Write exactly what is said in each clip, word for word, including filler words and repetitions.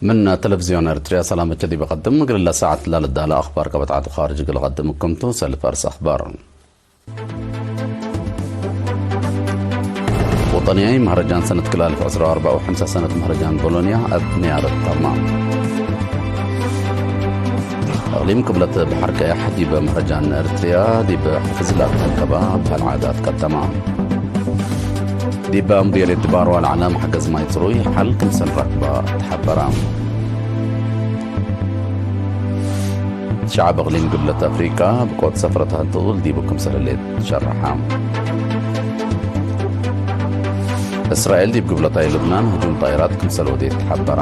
ምን ተለቪዝዮን ኤርትርያ ሰላመቼ ዲብ ቀድም፣ እግል ለሰዓት ላልዳለ አኽባር ቀበት ዐድ ወኻርጅ እግል ቀድም ክምቱ፣ ሰልፍ አርስ አኽባር። ወጠንያይ መህረጃን ሰነት ክልኤ አልፍ ዕስራ ወአርበዕ ወሐምሳ ሰነት መህረጃን ቦሎንያ እብ ንያረት ተማም። እቅሊም ቅብለት በሐር ቀያሕ ዲበ መህረጃን ኤርትርያ ዲብ ሕፍዝ ላተንከባ በህል ዓዳት ቀደማ። ዲበ ሙዴርየት ድባርዋ ለዐለ መሐገዝ ማይ ጽሩይ ሐል ክምሰል ረክበ ተሐበረ። ሸዐብ እቅሊም ግብለት አፍሪቃ ብቆት ሰፍረት ህንቱል ዲቡ ክምሰል ህሌት ሸረሐ። እስራኤል ዲብ ግብለታይ ልብናን ህጁም ጣይራት ክምሰል ወዴት ተሐበረ።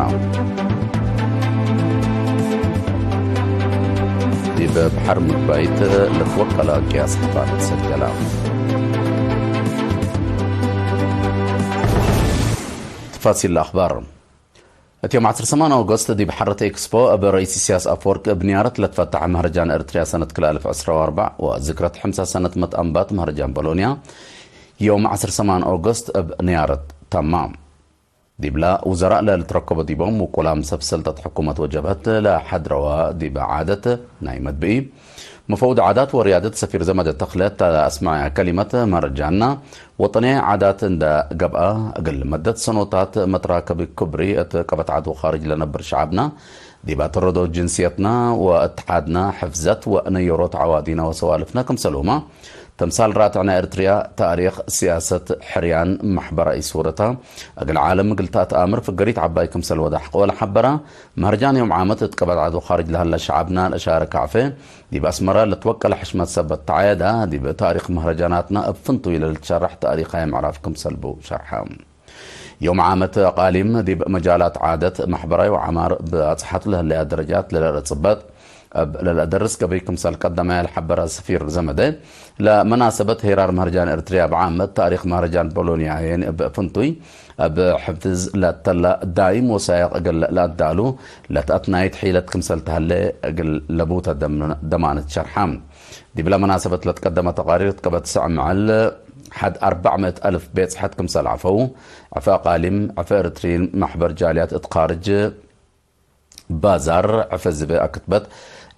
ዲብ በሐር ምግባይት ለትወቀለ ቅያስ ሕፋር ተሰጀለ። ተፋሲል ለአኽባር። እት ዮም ዐስር ሰማን ኦገስት ዲብ ሐረት ኤክስፖ እብ ረኢስ ኢሳያስ አፈወርቅ እብ ንያረት ለትፈተሐ መህረጃን ኤርትርያ ሰነት ክልኤ አልፍ ዕስራ ወአርበዕ ወዝክረት ሐምሳ ሰነት መትአንባት መህረጃን ቦሎንያ ዮም ዐስር ሰማን ኦገስት እብ ንያረት ተማ። ዲብላ ውዘራእ ለልትረከቦ ዲቦም ውቁላም ሰብ ሰልጠት ሕኩመት ወጀብሀት ለሐድረወ ዲበ ዓደት ናይ መድብኢ መፈውድ ዓዳት ወርያደት ሰፊር ዘመደ ተኽለ እተ ለአስመዐ ከሊመት፣ መህረጃንና ወጠንያይ ዓዳት እንደ ገብአ፣ እግል መደት ሰኖታት መትራከቢ ክብሪ እት ቀበት ዐድ ወኻርጅ ለነብር ሸዐብና፣ ዲብ አተረዶ ጅንስየትና ወእትሓድና ሕፍዘት ወነየሮት ዐዋዲና ወሰዋልፍና ክምሰልሁመ፣ ተምሳል ራትዕ ናይ ኤርትርያ፣ ታሪክ፣ ሲያሰት፣ ሕርያን፣ መሕበራይ ሱረታ፣ እግል ዓለም እግል ተአትአምር ፍገሪት ዐባይ ክምሰል ወደ ሐቆ ለሐበራ፣ መህርጃን ዮም ዓመት እት ቀበት ዐድ ወኻርጅ ለሀለ ሸዐብና ለሻርክ አፌ፣ ዲብ አስመረ ለትወቀለ ሕሽመት ሰበት ተዐየዳ፣ ዲብ ታሪክ መህረጃናትና እብ ፍንቱይ ለልትሸረሕ ታሪካይ ምዕራፍ ክምሰል ቡ ሸርሐ። ዮም ዓመት አቃሊም ዲብ መጃላት ዓደት፣ መሕበራይ ወዐማር ብአጽሓቱ ለህለያ ደረጃት ለለአጽበጥ እብ ለለአደርስ ገበይ ክምሰል ቀደመ ለሐበረ ሰፊር ዘመደ፣ ለመናሰበት ሄራር መህርጃን ኤርትርያ ብዓመት፣ ታሪክ መህርጃን ቦሎንያ ሄን እብ ፍንቱይ እብ ሕፍዝ ለተለ ዳይም ወሳይቅ እግል ለአዳሉ ለተአትናይት ሒለት ክምሰል ተህሌ እግል ለቡተ ደም-፣ ደማነት ሸርሐ። ዲብለ መናሰበት ለትቀደመ ተቃሪር እት ቀበት ሰዕ መዐል ሐድ አርበዕ ምእት አልፍ ቤጽሐት ክምሰል ዐፈው፣ ዕፈ አቃሊም፣ ዕፈ ኤርትሪን፣ መሕበር ጃልያት እት ካርጅ፣ ባዛር፣ ዕፈ ዝበ አክትበት፣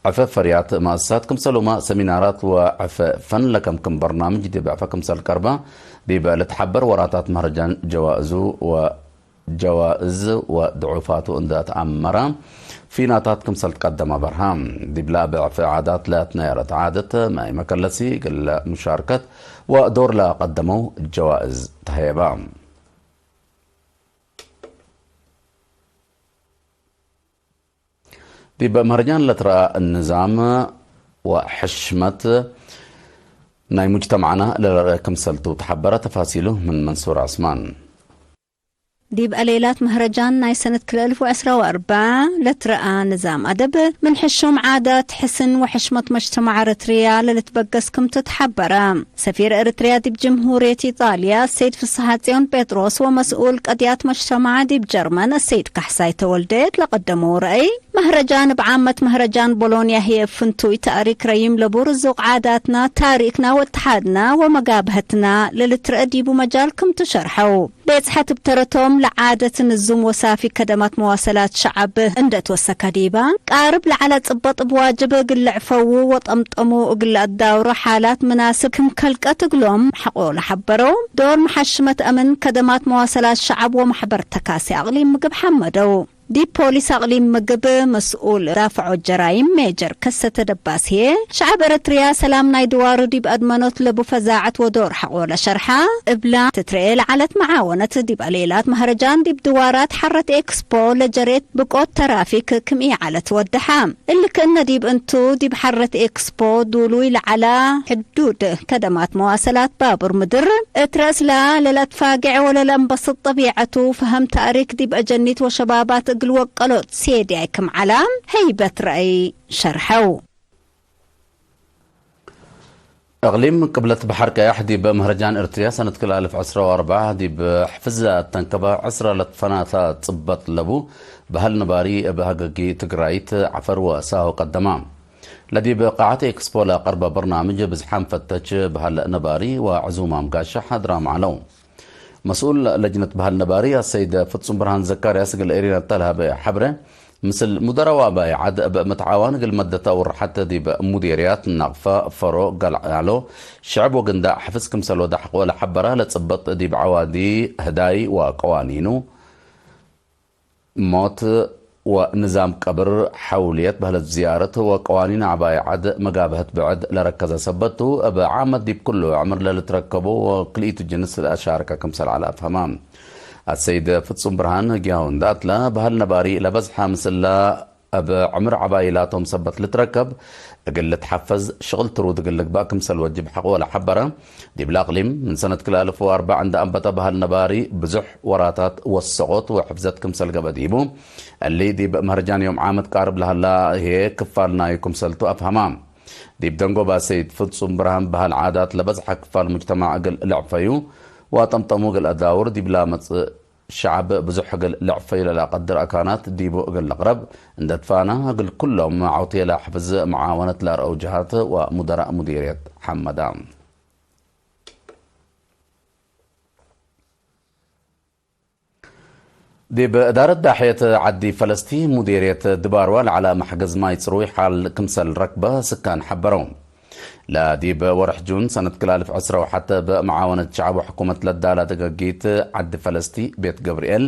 ዕፈ ፈርያት መአሰሳት ክምሰሉመ ሰሚናራት ወዕፈ ፈን ለከምክም በርናምጅ ዲብ ዕፈ ክምሰል ቀርበ፣ ዲብ ልትሐበር ወራታት መህረጃን ጀዋእዙ ወ-፣ ጀዋእዝ ወድዑፋቱ እንደ ተአመረ ፊናታት ክምሰል ትቀደመ በርሀ። ዲብለ አበ ዕፈ ዓዳት ለትነየረት ዓደት ማይ መከለሲ እግል ሙሻርከት ወዶር ለቀደመው ጀዋእዝ ተሀየበ። ዲብ መህረጃን ለትረአ ንዛም ወሕሽመት ናይ ሙጅተማዕና ለለርአ ክምሰልቱ ተሐበረ። ተፋሲሉ ምን መንሱር ዐስማን። ዲብ አሌላት መህረጃን ናይ ሰነት ክልኤ አልፍ ወዕስራ ወአርበዕ ለትረአ ንዛም አደብ፣ ምን ሕሹም ዓዳት፣ ሕስን ወሕሽመት መጅተማዕ ኤረትርያ ለልትበገስ ክምቱ ተሐበረ። ሰፊር ኤረትርያ ዲብ ጅምሁርየት ኢጣልያ አሰይድ ፍስሐጽዮን ጴጥሮስ ወመስኡል ቀድያት መጅተማዕ ዲብ ጀርመን አሰይድ ካሕሳይ ተወልደ እት ለቀደመው ረአይ፣ መህረጃን እብ ዓመት መህረጃን ቦሎንያ ህዬ እብ ፍንቱይ ተእሪክ ረዪም ለቡ ርዙቅ ዓዳትና፣ ታሪክና ወእትሓድና ወመጋብሀትና ለልትረአ ዲቡ መጃል ክምቱ ሸርሐው። ቤጽሐት እብ ተረቶም ለዓደት ንዙም ወሳፊ ከደማት መዋሰላት ሸዐብ እንዴ ትወሰከ ዲበ፣ ቃርብ ለዐለ ጽበጥ እብ ዋጅብ እግል ልዕፈዉ ወጠምጠሙ እግል ለአዳውሮ ሓላት ምናስብ ክም ከልቀት እግሎም ሐቆ ለሐበረው ዶር መሐሽመት አምን ከደማት መዋሰላት ሸዐብ ወመሕበር ተካሲ አቅሊም ምግብ ሐመደው። ዲብ ፖሊስ አቅሊም ምግብ መስኡል ዳፍዖ ጀራይም ሜጀር ከሰተ ደባስዬ፣ ሸዐብ ኤረትርያ ሰላም ናይ ድዋሩ ዲብ አድመኖት ለቡ ፈዛዐት ወዶር ሐቆ ለሸርሐ እብላ ትትርኤ ለዐለት መዓወነት ዲብ አሌላት መህረጃን ዲብ ድዋራት ሐረት ኤክስፖ ለጀሬት ብቆት ተራፊክ ክም ኢዐለት ወደሐ። እሊ ክእነ ዲብ እንቱ፣ ዲብ ሐረት ኤክስፖ ዱሉይ ለዐላ ሕዱድ ከደማት መዋሰላት ባቡር ምድር፣ እት ረእስላ ለለአትፋጌዕ ወለለአንበስጥ ጠቢዐቱ፣ ፈሀም ተእሪክ ዲብ አጀኒት ወሸባባት እግል ወቀሎት ሴድያይ ክም ዐላ፣ ሀይበት ረአይ ሸርሐው። እቅሊም ቅብለት በሐር ቀያሕ ዲብ መህረጃን ኤርትርያ ሰነት ክልኤ አልፍ ዕስራ ወአርበዕ ዲብ ሕፍዝ አተንከበ ዕስራ ለትፈናተ ጽበጥ ለቡ በህል ነባሪ እብ ሀገጊ ትግራይት ዐፈር ወሳሆ ቀደማ። ለዲብ ቃዐት ኤክስፖ ለቀርበ በርናምጅ ብዝሓም ፈተች በህል ነባሪ ወዕዙማም ጋሻ ሓድራም ዐለው። መስኡል ለጅነት በህል ነባሪ አሰይድ ፍጹም ብርሃን ዘካርያስ እግል ኤሪና እተ ለሀበ ሐብረ፣ ምስል ሙደራው አባይ ዐድ እብ መትዓዋን እግል መደት አውር ሐተ ዲብ ሙዴርያት ናቅፋ፣ ፈሮ፣ ገልዓሎ፣ ሽዕብ ወግንዳዕ ሕፍዝ ክምሰል ወዳሕቆ ለሐበረ ለጽበጥ ዲብ ዐዋዲ ህዳይ ወቀዋኒኑ፣ ሞት ወንዛም ቀብር፣ ሐውልየት በህለት ዝያረት ወቀዋኒን ዐባይ ዐድ መጋብሀት ብዕድ ለረከዘ ሰበት ቱ፣ እብ ዓመት ዲብ ኩሉ ዕምር ለልትረከቡ ወክልኢቱ ጅንስ ለአሻርከ ክምሰል ዐለ አፍሀማ። አሰይድ ፍጹም ብርሃን ህግያሁ እንደ አትለ፣ በህል ነባሪ ለበዝሐ ምስለ እብ ዕምር ዐባይ ላቶም ሰበት ልትረከብ፣ እግል ልትሐፈዝ ሽቅል ትሩድ እግል ልግባእ ክምሰል ወጅብ ሐቆ ለሐበረ፣ ዲብለ አቅሊም፣ ምን ሰነት ክልኤ አልፍ ወአርበዕ እንደ አንበተ በህል ነባሪ ብዙሕ ወራታት ወሰቆት ወሕፍዘት ክምሰል ገብአ ዲቡ፣ እሊ ዲብ መህረጃን ዮም ዓመት ቃርብ ለሀላ ህዬ ክፋል ናዩ ክምሰል ቱ አፍሀማ። ዲብ ደንጎባ ሰይድ ፍጹም ብርሃን በህል ዓዳት ለበዝሐ ክፋል ሙጅተማዕ እግል ልዕፈዩ ወአጠምጠሙ እግል አዳውር ዲብላ መጽእ ሸዐብ ብዙሕ እግል ልዕፈዩ ለለአቀድር አካናት ዲቡ እግል ልቅረብ እንደ ትፋና፣ እግል ኩሎም ዐውቴ ለሕፍዝ መዓወነት ለአርአው ጀሃት ወሙደራእ ሙዲርየት ሐመዳ። ዲብ እዳረት ዳሕየት ዐዲ ፈለስቲ ሙዲርየት ድባርዋ ለዐለ መሕገዝ ማይ ጽሩይ ሐል ክምሰል ረክበ ስካን ሐበረው። ለዲብ ወርሕ ጁን ሰነት ክልኤ አልፍ ዕስረ ወሐተ በመዓወነት ሸዐብ ወሕኩመት ለዳላ ደገጊት ዐዲ ፈለስቲ፣ ቤት ገብርኤል፣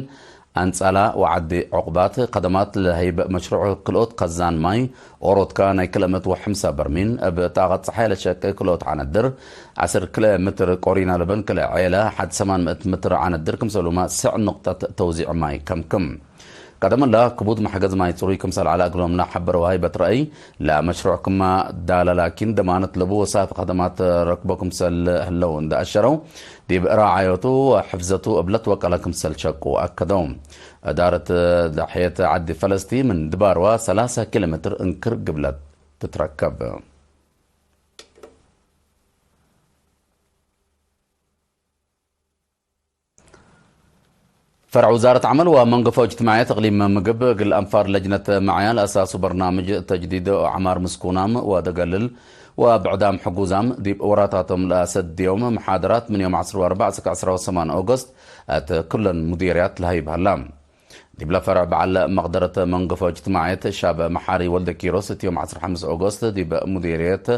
አንጻላ ወዐዲ ዑቅባት ከደማት ለሀይብ መሽሩዕ ክልኦት ከዛን ማይ ኦሮትካ ናይ ክልኤ ምእት ወሐምሳ በርሚል እብ ጣቀት ጸሓይ ለሸቅ ክልኦት ዐነድር ዐስር ክልኤ ምትር ቆሪና ለበን ክልኤ ዔለ ሐድ ሰማን ምእት ምትር ዐነድር ክምሰሉመ ስዕ ንቅጠት ተውዚዕ ማይ ከምክም። ቀደም እለ ክቡድ መሕገዝ ማይ ጽሩይ ክምሰል ዐለ እግሎም ለሐበረው ሀይበት ረአይ፣ ለመሽሩዕ ክመ ዳለ ላኪን ደማነት ለቡ ወሳፊ ከደማት ረክቦ ክምሰል ህለው እንደ አሸረው፣ ዲብ ራዓዮቱ ወሕፍዘቱ እብለት ወቀለ ክምሰል ሸቁ አከደው። እዳረት ዳሕየት ዐዲ ፈለስቲ ምን ድባርዋ ሰላሳ ኪሎ ሜትር እንክር ግብለት ትትረከብ። ፈርዕ ውዛረት ዐመል ወመንገፎ እጅትማዕየት እቅሊም ምግብ እግል አንፋር ለጅነት መዕያ ለአሳሱ በርናምጅ ተጅዲድ ዐማር ምስኩናም ወደገልል ወብዕዳም ሕጉዛም ዲብ ወራታቶም ለአሰድዮም መሓደራት ምን ዮም ዐስር ወአርበዕ እስክ ዐስር ወሰማን ኦገስት እት ኩለን ሙዲርያት ለሀይብ ሀላ። ዲብለ ፈርዕ በዐል መቅደረት መንገፎ እጅትማዕየት ሻብ መሓሪ ወልደ ኪሮስ እት ዮም ዐስር ወሐምስ ኦገስት ዲብ ሙዲርየት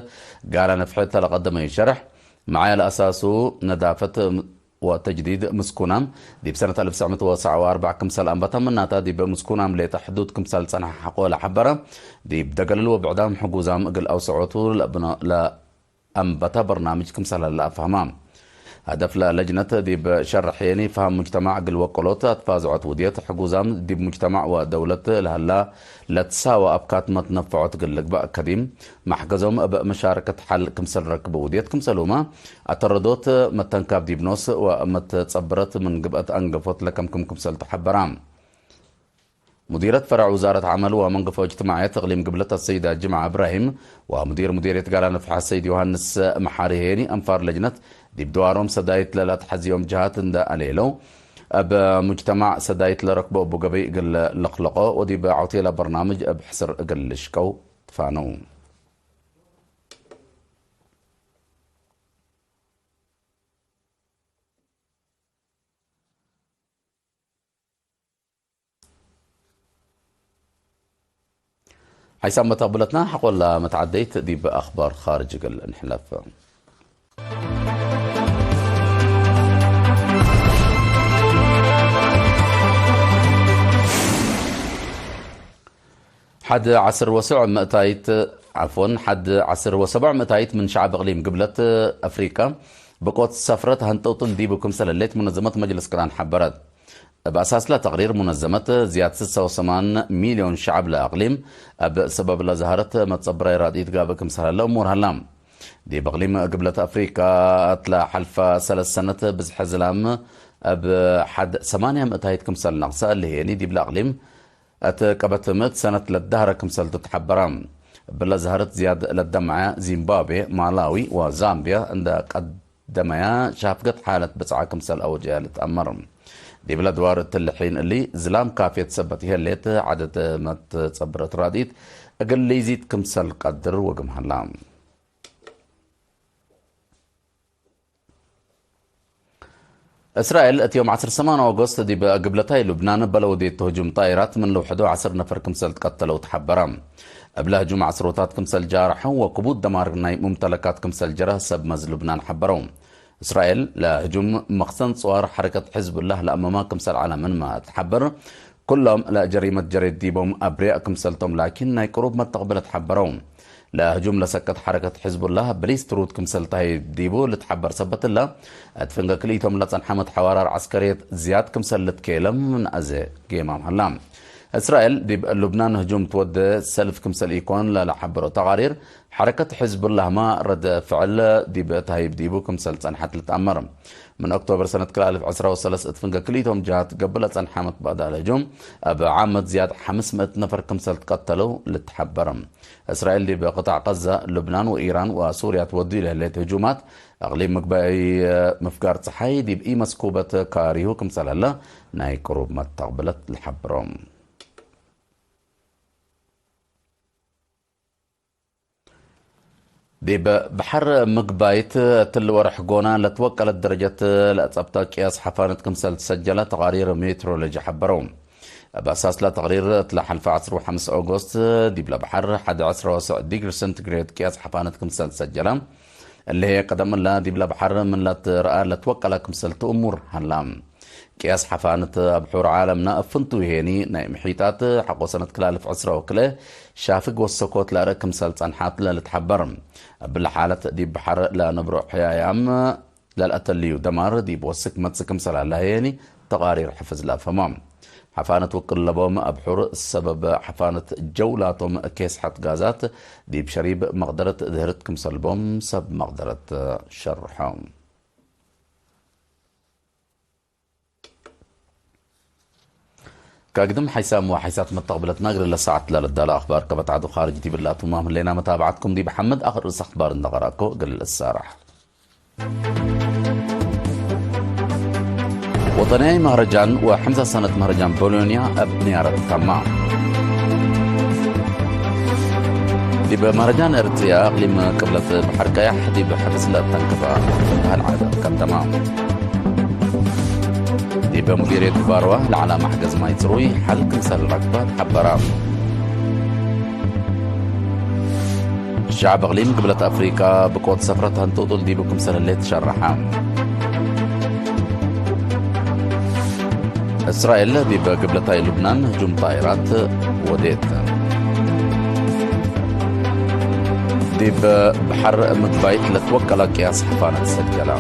ጋላ ነፍሐ እተ ለቀደመዩ ሸርሕ፣ መዕያ ለአሳሱ ነዳፈት ወተጅዲድ ምስኩናም ዲብ ሰነት አልፍ ትስዕ ምእት ወሰብዓ ወአርበዕ ክምሰል አንበተ፣ ምናተ ዲብ ምስኩናም ሌጠ ሕዱድ ክምሰል ጸንሐ ሐቆ ለሐበረ፣ ዲብ ደገልል ወብዕዳም ሕጉዛም እግል አውሰዖቱ ለአንበተ በርናምጅ ክምሰል ለአፍሀማ። ሀደፍ ለለጅነት ዲብ ሸርሕ ሄኒ ፈሀም ሙጅተማዕ እግል ወቀሎት አትፋዝዖት ውድየት ሕጉዛም ዲብ ሙጅተማዕ ወደውለት ለሀላ ለትሳወ አብካት መትነፈዖት እግል ልግበእ ከዲም፣ መሕገዞም እብ መሻረከት ሐል ክምሰል ረክበ ውድየት ክምሰሉመ፣ አተረዶት መተንካብ ዲብ ኖስ ወመትጸብረት ምን ግብአት አንገፎት ለከምክም ክምሰል ተሐበራ። ሙዲረት ፈረዕ ውዛረት ዐመል ወመንገፎ እጅትማዕየት እቅሊም ግብለት አሰይድ አጅምዓ እብራሂም ወሙዲር ሙዲርየት ጋላ ነፍሐ አሰይድ ዮሐንስ መሓሪ ሄኒ አንፋር ለጅነት ዲብ ድዋሮም ሰዳይት ለለአትሐዝዮም ጀሃት እንደ አሌለው፣ እብ ሙጅተማዕ ሰዳይት ለረክቦ እቡ ገበይ እግል ለክለቆ ወዲብ ዐውቴለ በርናምጅ እብ ሕስር እግል ልሽቀው ትፋነው። ሓይሳም መተቅብለትና ሐቆላ መትዓደይት ዲብ አኽባር ኻርጅ እግል እንሕለፍ። ሐድ ዐስር ወሰብዕ ምእታይት፣ ዓፍወን፣ ሐድ ዐስር ወሰብዕ ምእታይት ምን ሸዐብ እቅሊም ግብለት አፍሪቀ ብቆት ሰፍረት ሀንጠውጥል ዲቡ ክምሰል ህሌት ሙነዘመት መጅልስ ቅራን ሐበረት። እብ አሳስለ ተቅሪር ሙነዘመት፣ ዝያድ ስሰ ወሰማን ሚልዮን ሸዐብ ለአቅሊም እብ ሰበብ ለዘሀረት መትጸብራይ ራድኢት ጋብእ ክምሰል ህለ እሙር ሀላ። ዲብ እቅሊም ግብለት አፍሪቀ እትለ ሐልፈ ሰለስ ሰነት ብዝሐ ዝላም እብ ሐድ ሰማንያ ምእታይት ክምሰል ነቅሰ፣ እሊ ህዬኒ ዲብለ እቅሊም እት ቀበት ምእት ሰነት ለዳህረ ክምሰልቱ ተሐበረ። እብለ ዘሀረት ዝያድ ለደምዐ ዚምባብዌ፣ ማላዊ ወዛምቢያ እንደ ቀደመያ ሻፍገት ሓለት ብጽዓ ክምሰል አውጀ ልትአመር። ዲብለ ድዋር እትሊ ሒን እሊ ዝላም ካፍየት ሰበት ይህሌት ዐደድ መትጸብረት ራድኢት እግል ሊዚድ ክምሰል ቀድር ወግም ሀላ። እስራኤል እት ዮም ዐስር ሰማን ኦጎስት ዲብ ግብለታይ ሉብናን እበ ለወዴቱ ህጁም ጣይራት ምን ልውሕዶ ዐስር ነፈር ክምሰል ትቀተለው ተሐበረ። እብለ ህጁም ዐስሮታት ክምሰል ጃርሐው ወክቡድ ደማር ናይ ሙምተለካት ክምሰል ጀረ ሰብ መዝ ሉብናን ሐበረው። እስራኤል ለህጁም መክሰን ጽዋር ሐረከት ሕዝቡላህ ለአመማ ክምሰል ዐለ ምንመ ትሐበር፣ ኩሎም ለጀሪመት ጀሬት ዲቦም አብርያእ ክምሰልቶም ላኪን ናይ ቅሩብ መተቅብለት ሐበረው። ለህጁም ለሰከት ሐረከት ሕዝቡላህ በሊስ ትሩድ ክምሰል ተሀይብ ዲቡ ልትሐበር ሰበት እለ፣ እት ፍንገ ክልኢቶም ለጸንሐመት ሐዋራር ዐስከርየት ዝያድ ክምሰል ልትኬለም ምን አዜ ጌማም ሀላ። እስራኤል ዲብ ሉብናን ህጁም ትወዴ ሰልፍ ክምሰል ኢኮን ለለሐበሮ ተቃሪር፣ ሐረከት ሕዝቡላህመ ረድ ፍዕል ዲብ ተሀይብ ዲቡ ክምሰል ጸንሐት ልትአመር። ምን ኦክቶበር ሰነት ክልኤ አልፍ ዕስራ ወሰለስ እት ፍንገ ክልኢቶም ጀሃት ገብእ ለጸንሐ መትባዳል ህጁም፣ እብ ዓመት ዝያድ ሐምስ ምእት ነፈር ክምሰል ትቀተለው ልትሐበር። እስራኤል ዲብ ቅጣዕ ቀዛ፣ ሉብናን ወኢራን ወሱርያ ትወድዩ ለህሌት ህጁማት፣ እቅሊም ምግባይ ምፍጋር ጸሓይ ዲብ ኢመስኩበት ካሪሁ ክምሰል ሀለ ናይ ቅሩብ መተቅብለት ለሐብሮ። ዲብ በሐር ምግባይት እትሊ ወርሕ ጎና ለትወቀለት ደረጀት ለአጸብጠ ቅያስ ሐፋነት ክምሰል ትሰጀለ ተቃሪር ሜትሮሎጂ ሐበረው። እብ አሳስ ለተቅሪር እት ለሐልፈ ዐስር ወሐምስ ኦጎስት ዲብለ በሐር ሐድ ዐስር ወሰዕ ዲግሪ ሰንቲግሬድ ቅያስ ሐፋነት ክምሰል ትሰጀለ። እሊ ህዬ ቀደም እለ ዲብለ በሐር ምን ለትረአ ለትወቀለ ክምሰል ትእሙር ሀላ። ቅያስ ሐፋነት አብሑር ዓለምነ እብ ፍንቱይ ሄኒ ናይ ምሒጣት ሐቆ ሰነት ክልኤ አልፍ ዕስራ ወክልኤ ሻፍግ ወሰኮት ለአርእ ክምሰል ጸንሐት ለልትሐበር። እብለ ሓለት ዲብ በሐር ለነብሮ ሕያያም ለልአተልዩ ደማር ዲብ ወስክ መጽእ ክምሰል ሀለ ሄኒ ተቃሪር ሕፍዝ ለአፍህሞ። ሐፋነት ውቅል ለቦም አብሑር ሰበብ ሐፋነት ጀው ላቶም ኬስሐት ጋዛት ዲብ ሸሪብ መቅደረት ድህርት ክምሰል ቦም ሰብ መቅደረት ሸርሖ። ከግድም ሓይሳም ወሓይሳት መተቅብለትና እግል ለሰዓት ለልዳለ አኽባር ከበትዓቱ ካርጅ ዲብላቱ ማም ህሌና መታብዓትኩም ዲብ ሐምድ አክር ርእስ አኽባር እንደ ቀራእኮ እግል እሳራሕ። ወጠንያይ መህረጃን ወሐምሳ ሰነት መህረጃን ቦሎንያ እብ ንያረት ተማ። ዲብ መህረጃን ኤረትርያ እቅሊም ቅብለት በሐር ቀያሕ ዲብ ሕብስ ለተንክበ ፍትሐል ዓደም ከደማ። ዲብ ሙዲርየት ባርዋ ለዐለ መሕገዝ ማይ ጽሩይ ሐል ክምሰል ረክበ ሐበረ። ሸዐብ እቅሊም ግብለት አፍሪቀ ብቆት ሰፍረት ህንጡጡል ዲቡ ክምሰል ህሌት ሸረሐ። እስራኤል ዲብ ግብለታይ ሉብናን ህጁም ጣይራት ወዴት። ዲብ በሐር ምግባይት ለትወቀለ ቅያስ ሐፋነት ሰጀለ።